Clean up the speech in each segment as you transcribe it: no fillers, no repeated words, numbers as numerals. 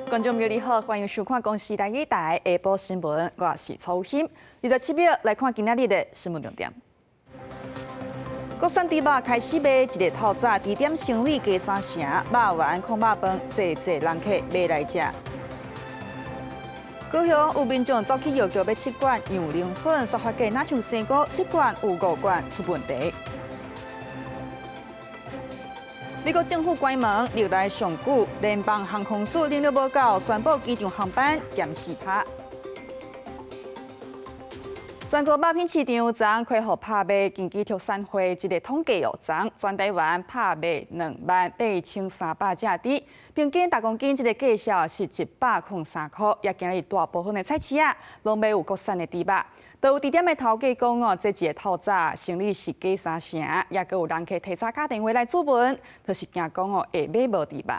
觀眾朋友你好，歡迎收看公視台語台下晡新聞，我是曹欣。27秒來看今仔日的新聞重點。國產豬肉開始賣，一个透早豬店生理加三成，肉圓、炕肉飯，濟濟人客買來食。高雄有民眾走去藥局買七罐羊奶粉，煞發覺若像生菇七罐有五罐出問題。美國政府關門，歷來上久，聯邦航空署聯絡無夠，宣布機場航班減4%。全國肉品市場昨昏恢復拍賣，根據畜產會這个統計哦，昨昏全台灣拍賣28,300隻豬，平均逐公斤這个價數是103塊，也今日大部分的菜市仔攏買有國產的豬肉。都有豬店的頭家講哦，這一个透早生理是加三成，也閣有人客提早敲電話來諮詢，就是驚講哦會買無豬肉。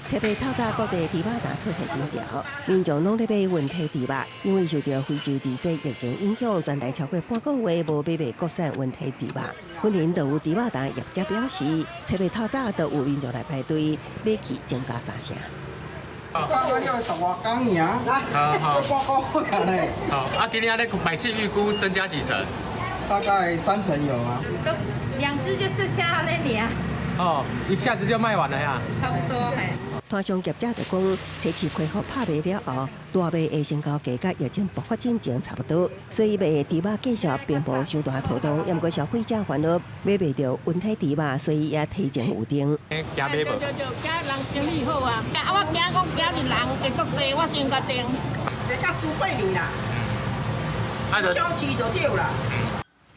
初八透早各地豬肉檔出現人潮，民眾攏咧買溫體豬肉，因為受著非洲豬瘟疫情影響，全台超過半個月無買賣國產溫體豬肉。雲林就有豬肉檔業者表示，初八透早就有民眾來排隊買去增加三成。剛剛要十外工爾，好好，半個月呢。好，啊，今年咧每次預估增加幾成？大概三成有啊。都兩隻就剩下那裡啊。哦，一下子就賣完了呀。差不多嘿。攤商業者就講，初七恢復拍賣了後，大賣的成交價佮疫情爆發進前差不多，所以賣的豬肉價數並無傷大的波動。毋過消費者煩惱買袂著溫體豬肉，所以也提前預定。驚買無？對對對，驚人生意好啊！啊，我驚講今日人會足濟，我先共訂。賣甲輸八年啦，小市就對啦。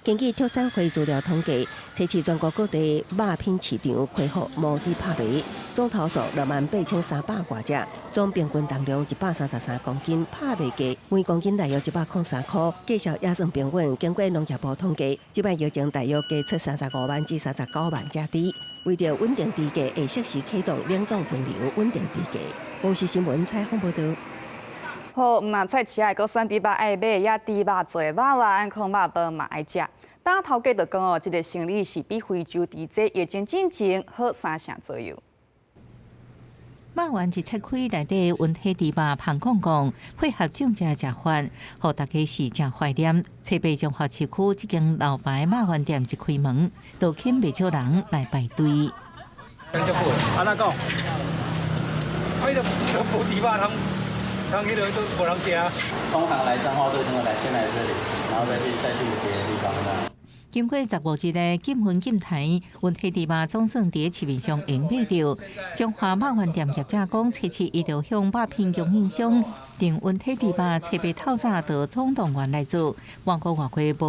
根據畜產會資料統計，初七全國各地肉品市場恢復模擬拍賣，總頭數68,300外隻，總平均重量133公斤，拍賣價每公斤大約103塊，價數也算平穩。經過農業部統計，這擺疫情大約加出35萬至39萬隻豬，為著穩定豬價，會適時啟動冷凍分流穩定豬價。公視新聞採訪報導。好，毋但菜市仔國產豬肉愛買，也豬肉做肉圓、炕肉飯嘛愛食。當頭家就講哦，這个生理是比非洲豬瘟疫情進前好三成左右。肉圓一切開，內底溫體豬肉芳炕炕，配合種植食法，予大家是誠懷念。初八彰化市區這間老牌肉圓店一開門，就吸袂少人來排隊。按怎講？啊，伊就無豬肉通。通彼个都無人食。通常來彰化都會來先來這裡，然後再去別的地方。經過15日的禁薰禁刣，溫體豬肉總算佇市面上會買著。彰化肉圓店業者講，初七伊就向肉品供應商訂溫體豬肉，初八透早就總動員來做。半個外無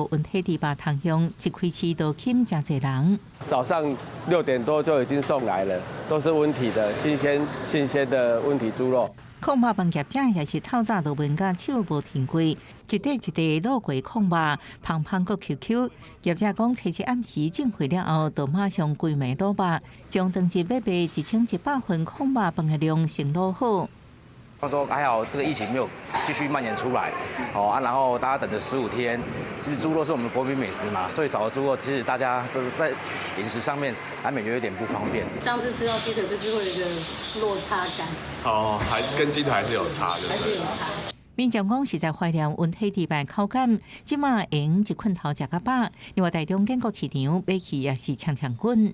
溫體豬肉通用，一開市就吸誠濟人。早上6點多就已經送來了，都是溫體的新鮮新鮮的溫體豬肉。炕肉飯業者也是透早就聞甲手無停過，一塊一塊滷過炕肉，芳芳閣 Q Q。業者講，初七暗時進貨了後，就馬上規暝滷肉，將當日欲賣1100份炕肉飯的量先滷好。他說還好，這個疫情沒有繼續蔓延出來，哦啊，然後大家等了15天，其實豬肉是我們國民美食嘛，所以少了豬肉，其實大家都是在飲食上面難免有一點不方便。上次吃到雞腿就是會有一個落差感。哦，還跟雞腿還是有差，對還是有差。民眾講實在懷念溫體豬肉口感，這馬會用一睏頭食較飽。另外，台中建國市場買去也是搶搶滾。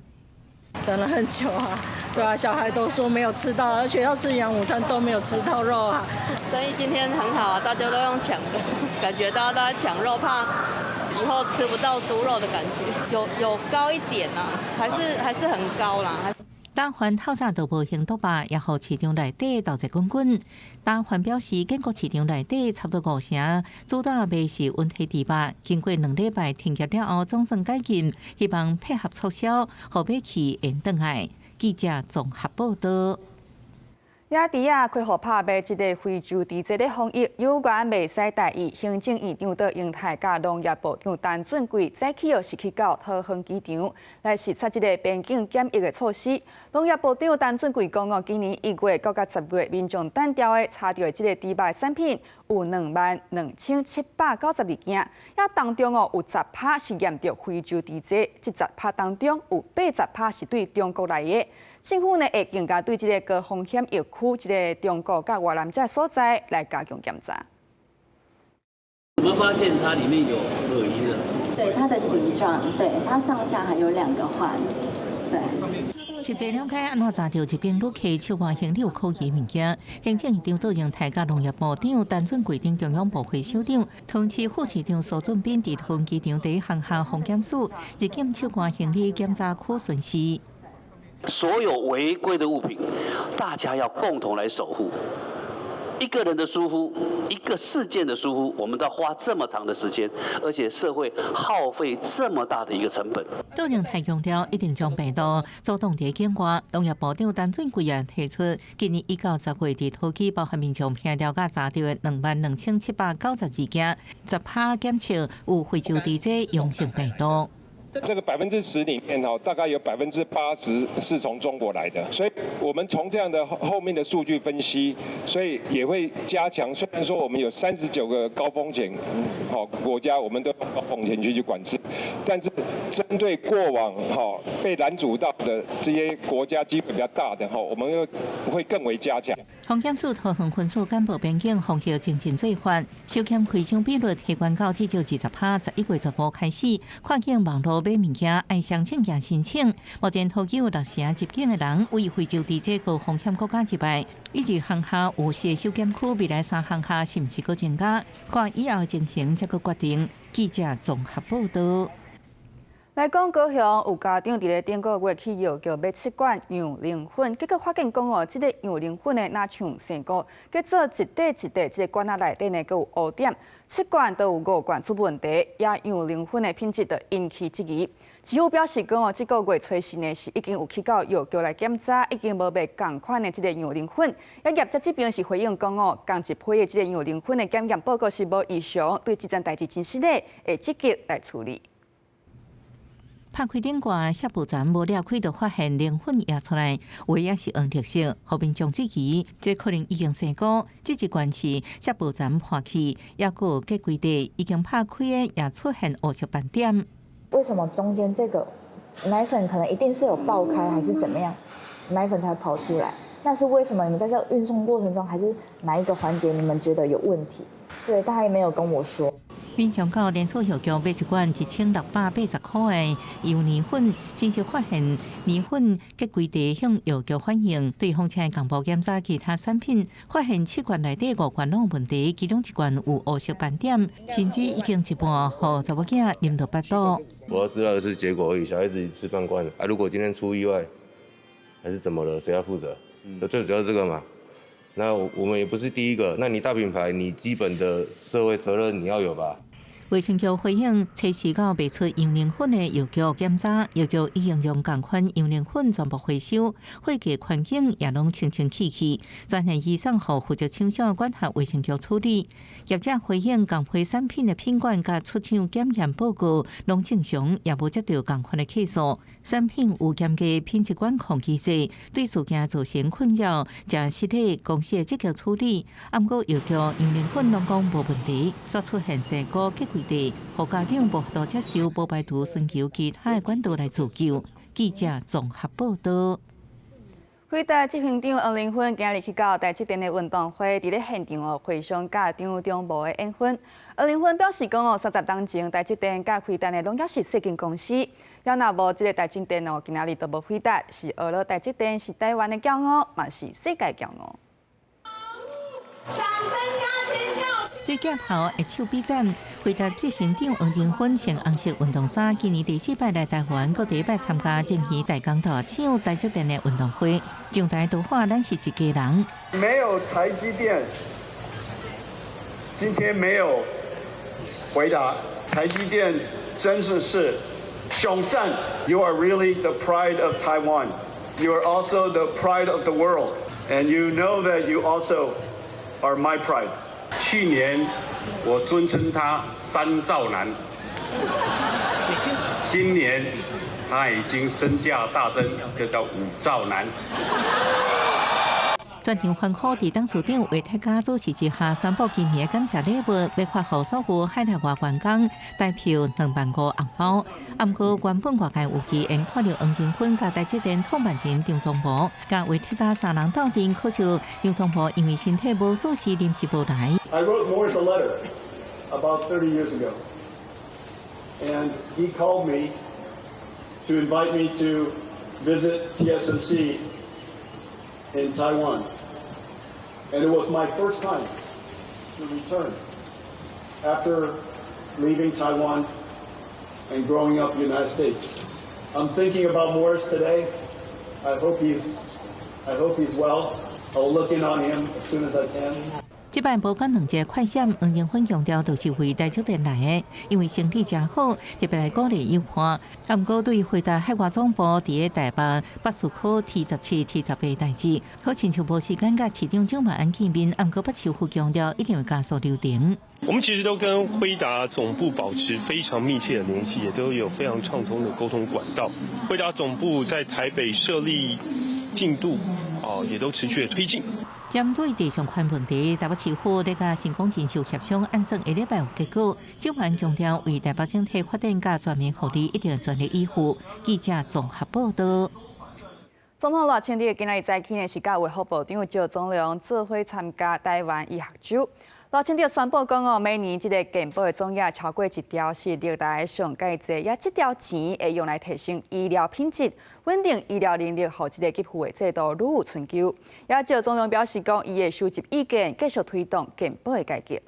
等了很久啊，對啊，小孩都說沒有吃到，而且要吃營養午餐都沒有吃到肉啊。生意今天很好啊，大家都用搶的，感覺大家都在搶肉，怕以後吃不到豬肉的感覺，有高一點啊，還是很高啦。大環透早就無興毒肉，也予市場內底豆濟滾滾。大環表示，建國市場內底差不多五成主打賣是溫體豬肉，經過2禮拜停業了後，總算解禁，希望配合促銷，予買去會轉來。記者綜合報導。也佇啊，恢復拍賣這个非洲豬瘟的防疫，有關袂使大意。行政院長卓榮泰佮農業部長陳俊貴早起哦是去到桃園機場來視察這个邊境檢疫的措施。農業部長陳俊貴講哦，今年1月到10月，民眾彈著的查著的這个豬肉產品有22,792件，也當中哦有10%是驗著非洲豬瘟，這十趴當中有80%是對中國來的。政府呢會更加對這个高風險疫區，這个中國佮越南這所在來加強檢查。我們發現它裡面有可疑的，對它的形狀，對它上下還有兩個環，對。實地了解按怎查著一間旅客手掛行李有可疑物件，行政院長杜榮泰佮農業部長陳俊貴等中央部會首長，桃市副市長蘇俊斌佇桃園機場第一航廈防檢署入境手掛行李檢查區巡視。所有違規的物品，大家要共同來守護。一個人的疏忽，一個事件的疏忽，我們都要花這麼長的時間，而且社會耗費這麼大的一個成本。杜榮泰強調，一定將病毒阻擋佇境外。農業部長陳俊貴也提出，今年1到10月佇桃機包含民眾憑調佮查著的22,792件，10%檢測有非洲豬瘟陽性病毒。這個10%裡面哈，大概有80%是從中國來的，所以我們從這樣的後面的數據分析，所以也會加強。雖然說我們有39個高風險好國家，我們都高風險區去管制，但是針對過往哈被攔阻到的這些國家機會比較大的哈，我們又會更為加強。防檢署桃園分署幹部邊境防疫精進做法，收檢開箱比率提懸到至少20%。11月15開始，跨境網路買物件愛雙證件申請。目前桃機有六成入境的人為非洲豬瘟高風險國家入來，以及航廈有四個收檢區，未來三航廈是毋是閣增加？看以後情形才閣決定。記者綜合報道。來講高雄有家長佇咧頂個月去藥局買七罐羊奶粉，結果發現講哦，這个羊奶粉呢，若像生菇，結做一塊一塊，這个罐仔內底呢，閣有烏點，七罐都有五罐出問題，也羊奶粉的品質就引起質疑。市府表示講哦，這個月初四呢是已經有去到藥局來檢查，已經無賣仝款的這个羊奶粉。啊業者這邊是回應講哦，仝一批的這个羊奶粉的檢驗報告是無異常，對這件代誌真失禮，會積極來處理。拍開頂蓋，雪布層無裂開，就發現奶粉溢出來，有的也是黃綠色，予民眾質疑，這可能已經生菇。這一罐是雪布層破去，抑閣有隔幾塊已經拍開的，也出現烏色斑點。為什麼中間這個奶粉可能一定是有爆開，還是怎麼樣，奶粉才跑出來？那是為什麼？你們在這運送過程中，還是哪一個環節你們覺得有問題？對，但他也沒有跟我說。民眾到連鎖藥局買一罐1680塊的羊奶粉，先是發現奶粉結規塊向藥局反映，對方請共部檢查其他產品，發現七罐內底五罐攏有問題，其中一罐有烏色斑點，甚至已經一半予查某囝啉到腹肚。我要知道的是結果而已，小孩子吃飯慣了啊，如果今天出意外，還是怎麼了，誰要負責？最主要這個嘛。那我們也不是第一個，那你大品牌，你基本的社會責任你要有吧？衛生局回應，測試到賣出羊奶粉的藥局檢查，藥局已經將仝款羊奶粉全部回收，貨架環境也攏清清氣氣。專線移送予負責廠商管轄衛生局處理。業者回應，仝批產品的品管佮出廠檢驗報告攏正常，也無接到仝款的客訴。產品有嚴格品質管控機制，對事件造成困擾，誠失禮，公司會積極處理。毋過藥局羊奶粉攏講無問題，煞出現生菇結規塊，予家長無法度接受，無排除尋求其他的管道來自救。記者綜合報道。輝達執行長黃仁勳今日去到台積電的運動會，佇咧現場哦，回想佮張忠謀的緣分。黃仁勳表示講哦，30冬前台積電佮輝達呢攏猶是細間公司，猶若無這个台積電哦，今仔日都無輝達，是學了台積電是台灣的驕傲，嘛是世界驕傲。掌聲加尖叫！對鏡頭的手臂戰，輝達執行長黃仁勳穿紅色運動衫，今年第四擺來台灣，閣第一擺參加正魚大江大廠台積電的運動會。上台都話咱是一家人。沒有台積電，今天沒有輝達，台積電真的是雄讚。You are really the pride of Taiwan. You are also the pride of the world, and you know that you also are my pride. 去年我尊稱他三兆男，今年他已經身價大增，就叫五兆男。全場歡呼，佇董事長魏鐵嘉主持之下，宣布今年感謝禮物欲發予所有海內外員工，代表2萬5紅包。毋過原本外界預期會看著黃仁勳佮台積電創辦人張忠謀，佮魏鐵嘉三人鬥陣，可惜張忠謀因為身體無舒適，臨時無來。 I wrote Morris a letter about 30 years ago, and he called me to invite me to visit TSMC in Taiwan. And it was my first time to return after leaving Taiwan and growing up in the United States. I'm thinking about Morris today. I hope he's well. I will look in on him as soon as I can. 這擺無講兩隻快閃，黃仁勳強調就是為台積電來的，因為生意誠好，特別來鼓勵友伴。啊，毋過對輝達海外總部佇咧台北北士科 T17、T18代誌，好親像無時間佮市長蔣萬安見面。啊，毋過北市府強調一定會加速流程。我們其實都跟輝達總部保持非常密切的聯繫，也都有非常暢通的溝通管道。輝達總部在台北設立進度，哦，也都持續的推進。針對地上權問題，台北市府咧佮成功人壽協商，按算下禮拜有結果。蔣萬安強調，為台北整體發展佮全民福利，一定全力以赴。記者綜合報道。總統賴清德今仔日早起呢，是佮衛福部長趙宗良做伙參加台灣醫學週。賴清德宣布講哦，每年這个健保的總額超過一兆，是歷來上蓋濟，也這條錢會用來提升醫療品質、穩定醫療能力，予這个給付的制度愈有春秋。也趙宗良表示講，伊會收集意見，繼續推動健保的改革。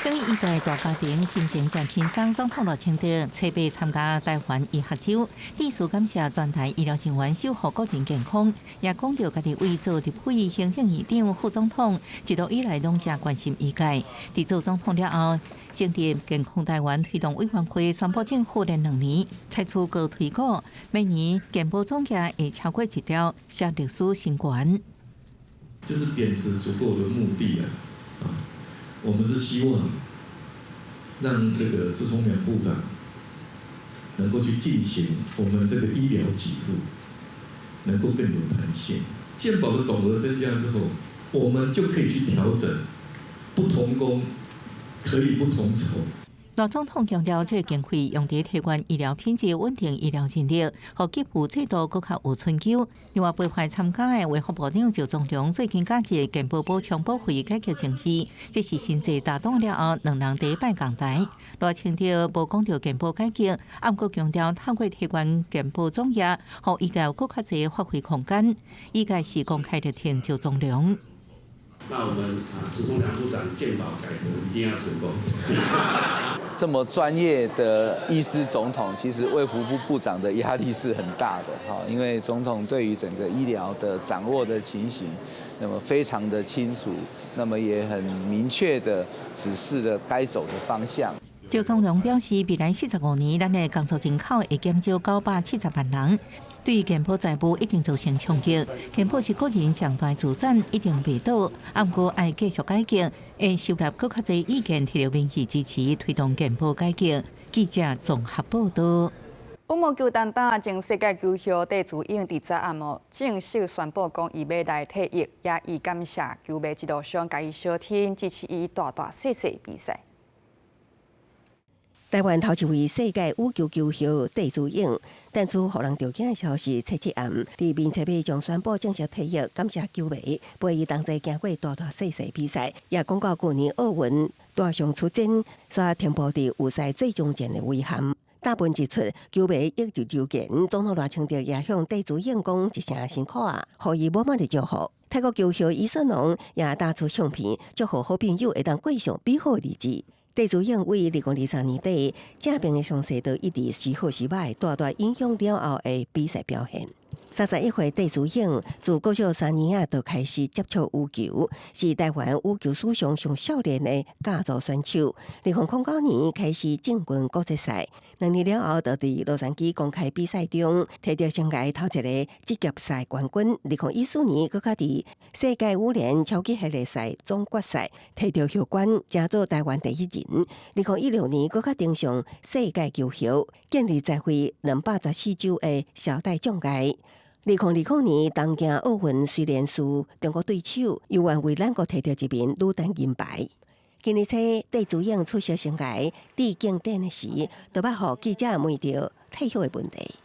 對醫界大家庭心情誠輕鬆，總統賴清德初八參加台灣醫學週，致辭感謝全台醫療人員守護國人健康，也講著家己為做立委、行政院長、副總統，一路以來攏誠關心醫界。佇做總統了後，成立健康台灣推動委員會，宣布政府連2年採取高推估，每年健保總額會超過一兆，寫歷史新高。這是貶值足夠的目的啊！啊，我們是希望讓這個石崇良部長能夠去進行我們這個醫療給付，能夠更有彈性。健保的總額增加之後，我們就可以去調整不同工可以不同酬。賴總統強調，這个經費用佇提懸醫療品質、穩定醫療人力，予給付制度閣較有春秋。另外，陪伴參加的衛福部長趙宗良最近加入健保補充保費改革程序，這是新制大黨了後，兩人第一擺仝台。賴清德無講著健保改革，毋過強調透過提懸健保總額，予醫界有閣較濟發揮空間。醫界是公開力挺趙宗良。那我們啊，石崇良部長健保改革一定要成功。這麼專業的醫師總統，其實衛福部部長的壓力是很大的哈，因為總統對於整個醫療的掌握的情形，那麼非常的清楚，那麼也很明確的指示了該走的方向。趙宗良表示，未來45年，咱的工作人口會減少970萬人，對健保財務一定造成衝擊。健保是個人上大資產，一定袂倒。毋過愛繼續改革，會收納閣較濟意見，提著民意支持，推動健保改革。記者綜合報道。羽毛球擔當前世界球后戴資穎佇昨暗哦正式宣布講，伊欲來退役，也伊感謝球迷一路上共伊相挺，支持伊大大細細比賽。台灣頭一位世界羽球球后戴資穎，傳出予人著驚的消息，初七暗佇面冊面上宣布正式退役，感謝球迷陪伊同齊行過大大細細比賽，也講到舊年奧運大象出征，煞停步佇有賽最終戰的遺憾。大文一出，球迷一直留言，總統賴清德也向戴資穎講一聲辛苦啊，予伊滿滿的祝福。泰國球后伊瑟農也打出相片，祝福好朋友會當過上美好日子。戴資穎為2023年底，這病的傷勢都一直時好時䆀，大大影響了後的比賽表現。31歲戴資穎自國小三年仔就開始接觸羽球，是台灣羽球史上上少年的甲組選手。2009年開始進軍國際賽，2年了後，就佇洛杉磯公開比賽中摕著生涯頭一個職業賽冠軍。2014年，閣較佇世界羽聯超級系列賽總決賽摕著後冠，成做台灣第一人。2016年，閣較登上世界球后，建立在位214周的小戴障礙。2020年東京奧運雖然輸中國對手，猶原為咱國提著一面女單銀牌。今年初，戴資穎出席生涯致敬典的時，就捌予記者問著退休的問題。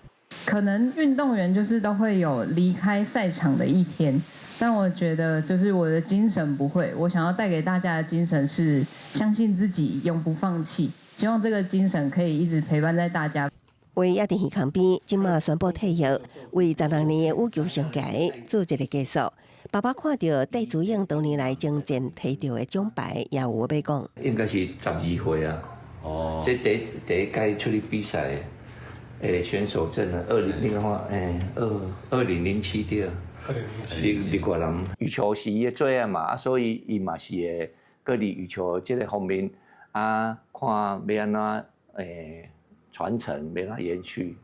可能運動員就是都會有離開賽場的一天，但我覺得就是我的精神不會，我想要帶給大家的精神是相信自己，永不放棄。希望這個精神可以一直陪伴在大家。為也佇耳空邊，這馬宣布退休，為16年的羽球生涯做一個結束。爸爸看著戴資穎多年來征戰提著的獎牌，也有話欲講。應該是12歲啊。哦。這第一屆出去比賽的選手證啊，二零那個話，2007對。2007。李李國南羽球是伊的最愛嘛，所以伊嘛是會閣佇羽球這個方面啊，看欲按怎傳承，欲按怎延續。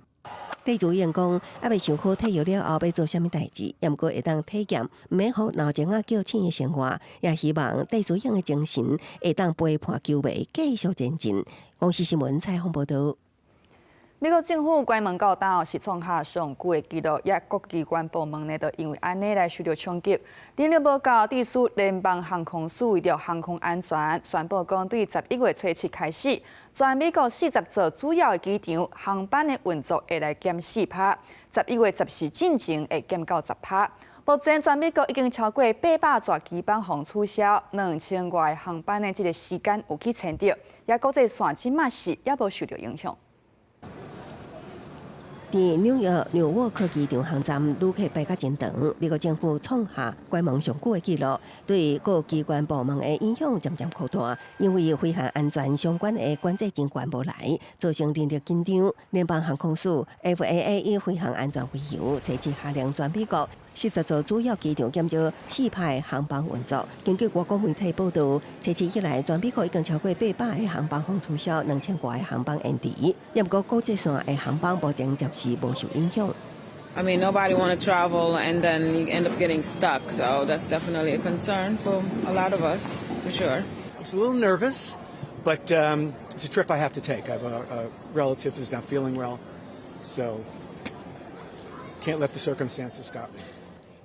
戴資穎講，猶未想好退休了後欲做啥物代誌，猶毋過會當體驗毋免予鬧鐘仔叫醒的生活，也希望戴資穎的精神會當陪伴球迷繼續前進。公視新聞採訪報導。美國政府關門到今是創下上久的紀錄，也各機關部門呢，都因為按呢來受著衝擊。電力無夠，致使聯邦航空署為著航空安全，宣布講對11月初7開始，全美國40座主要的機場航班的運作會來減4趴，11月14進前會減到10趴。目前全美國已經超過800座機班予取消，2000外個航班的這個時間有去遷著，也國際線這馬是猶無受著影響。佇紐約紐沃克機場航站旅客排甲真長，美國政府創下關門上久的紀錄，對各機關部門的影響漸漸擴大。因為飛行安全相關的管制人員無來，造成人力緊張。聯邦航空署 FAA 以飛行安全為由，初七下令全美國40座主要機場減少4趴航班運作。根據外國媒體報導，初七以來，全美國已經超過800個航班予取消，2000外個航班延遲。毋過國際線的航班目前暫時無受影響。 I mean, nobody want to travel and then you end up getting stuck, so that's definitely a concern for a lot of us, for sure. I was a little nervous, but it's a trip I have to take. I have a relative who's not feeling well, so can't let the circumstances stop me.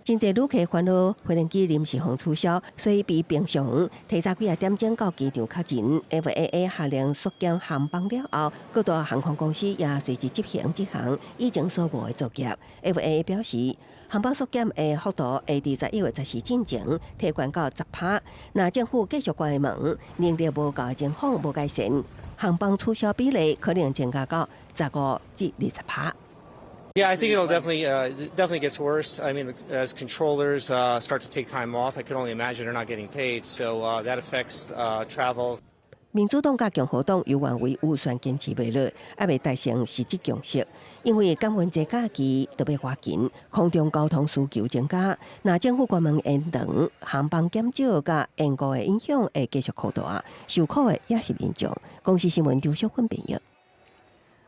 真濟旅客煩惱飛行機臨時予取消，所以比平常提早幾仔點鐘到機場確認。FAA 下令縮減航班了後，各大航空公司也隨之執行這項以前所無的作業。FAA 表示，航班縮減的幅度會佇11月14進前提懸到10趴。若政府繼續關門，能力無夠的情況無改善，航班取消比例可能增加到15至20趴。 Yeah, I think it'll definitely gets worse. I mean, as controllers start to take time off, I can only imagine they're not getting paid, so that affects travel. 民主黨佮共和黨猶原為預算堅持袂落，猶未達成實質共識。因為感恩節假期特別活緊，空中交通需求增加，若政府關門延長，航班減少佮延誤的影響會繼續擴大，受苦的也是民眾。公視新聞張淑芬編譯。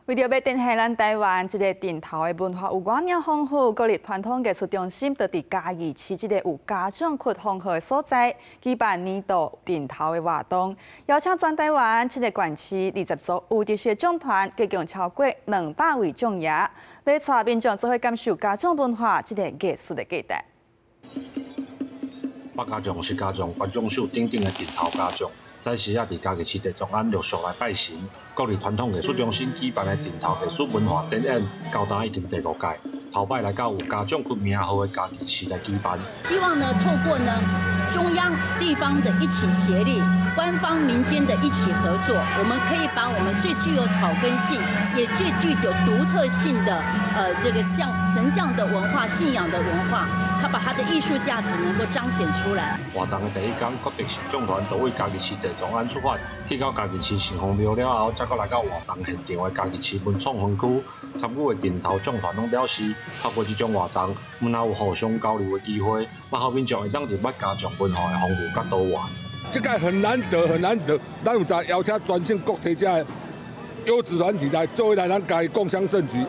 為著欲展現咱台灣這個陣頭的文化有偌爾豐富，國立傳統藝術中心就佇嘉義市這個有家將窟封號的所在，舉辦年度陣頭的活動，邀請全台灣七個縣市20組有特色將團，共計超過200位將爺，欲帶民眾做伙感受家將文化這個藝術的價值。百家將、十家將、關將秀等等的陣頭家將。早時仔佇嘉義市地中安陸續來拜神。國立傳統藝術中心舉辦的陣頭藝術文化展演，到今已經第五屆，頭擺來到有家將窟名號的嘉義市來舉辦。希望呢，透過呢中央、地方的一起協力，官方、民間的一起合作，我們可以把我們最具有草根性，也最具有獨特性的，這個將神將的文化、信仰的文化，它把它的藝術價值能夠彰顯出來。活動的第一天，國特色將團就為嘉義市地中安出發，去到嘉義市城隍廟了後，才閣來到活動現場的嘉義市文創園區。參與的陣頭將團攏表示，透過這種活動，毋但有互相交流的機會，嘛予民眾會當認捌家將文化的豐富佮多元。這個很難得，很難得，咱有在邀請全省各地這優質團體來做來咱家己共襄盛舉，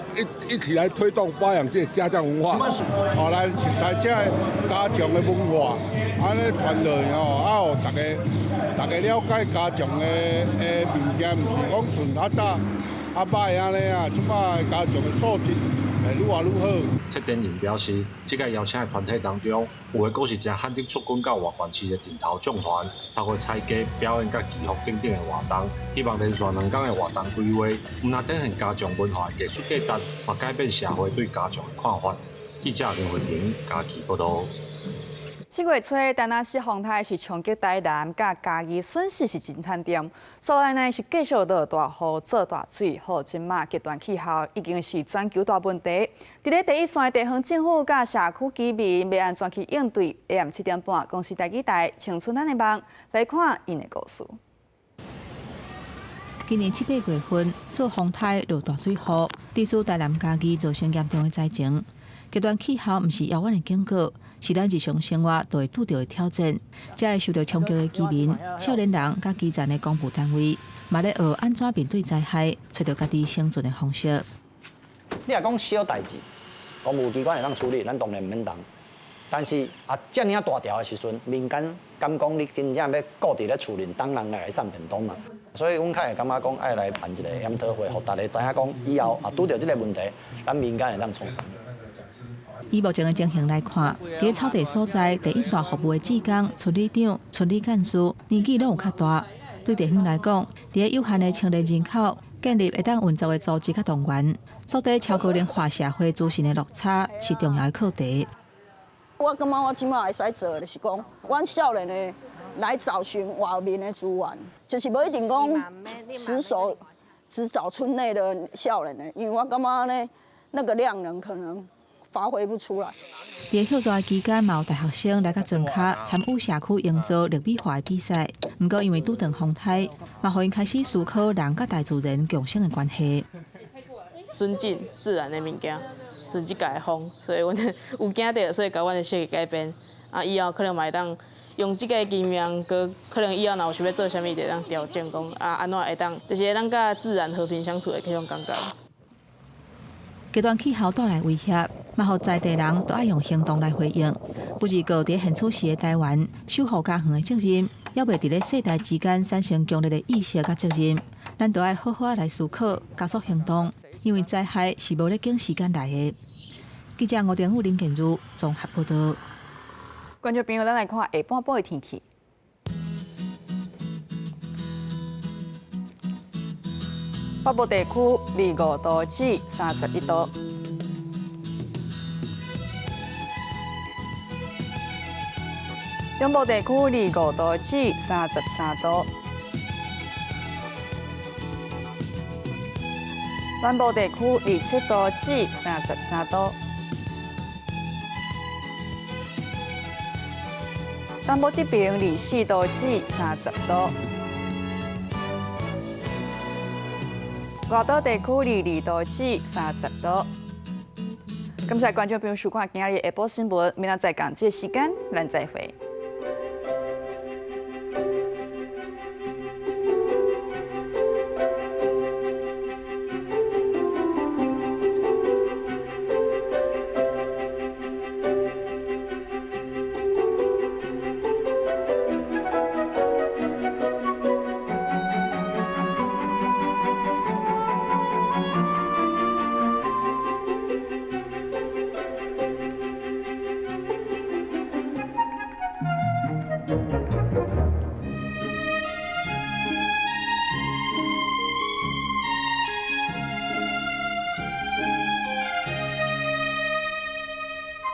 一起來推動發揚這家將文化。哦，來熟悉這家將的文化，按呢傳落去吼，啊，予大家大家了解家將的物件，毋是講像較早較歹按呢啊，這擺家將的素質會愈來愈好。策展人表示，這屆邀請的團體當中，有的閣是誠罕得出軍到外縣市的陣頭將團，透過踩街表演佮祈福等等的活動，希望連續兩工的活動規劃，毋但展現家將文化的藝術價值，嘛改變社會對家將的看法。記者林慧婷嘉義報導。7月初，田納西風颱是衝擊台南，佮嘉義損失是真慘重。所以呢是繼續落大雨、做大水，予這馬極端氣候已經是全球大問題。佇咧第一線地方政府佮社區居民欲按怎去應對？下暗7點半，公視台語台青春咱的夢來看𪜶的故事。今年七八月份，做風颱落大水雨，致使台南嘉義造成嚴重的災情。極端氣候毋是遙遠的警告，是咱日常生活都會拄著的挑戰。這个受著衝擊的居民、少年人佮基層的公部單位，嘛咧學按怎面對災害，揣著家己生存的方式。你若講小代誌，公務機關會當處理，咱當然毋免動。但是啊，遮爾大條的時陣，民間敢講你真正欲顧佇咧厝裡等人來送便當嘛？所以阮較會感覺講愛來辦一個研討會，予大家知影講以後啊拄著這個問題，咱民間會當創啥。以目前的情形來看，佇草地所在第一線服務的志工、村里長、村里幹事年紀攏有較大，對地方來講，佇有限的青年人口建立會當運作的組織佮動員，縮短超高齡化社會資訊的落差是重要的課題。我感覺我這馬會使做的，就是講，阮少年的來找尋外面的資源，就是無一定講死守只找村內的少年的，因為我感覺呢，那個量能可能發揮不出來。佇歇熱期間，嘛有大學生來到莊跤參與社區營造綠美化的比賽。毋過因為拄著風颱，嘛予𪜶開始思考人佮大自然共生的關係。尊敬自然的物件，像這屆的風，所以阮有驚著，所以共阮的設計改變。啊，以後可能嘛會當用這個經驗，閣可能以後若有想欲做啥物，就會當調整講啊，按怎會當，就是會當佮自然和平相處的彼種感覺。極端氣候帶來威脅，嘛予在地人都愛用行動來回應。不只閣佇現處時的台灣，守護家園的責任，猶未佇咧世代之間產生強烈的意識佮責任。咱都愛好好來思考，加速行動，因為災害是無咧等時間來的。記者吳定武、林建如綜合報導。觀眾朋友，咱來看下半晡的天氣。北部地區25度至31度，中部地區25度至33度，南部地區27度至33度，東部這邊24度至30度。外島地區22度至30度。感謝觀眾朋友收看今日下晡新聞，明仔載仝這个時間，咱再會。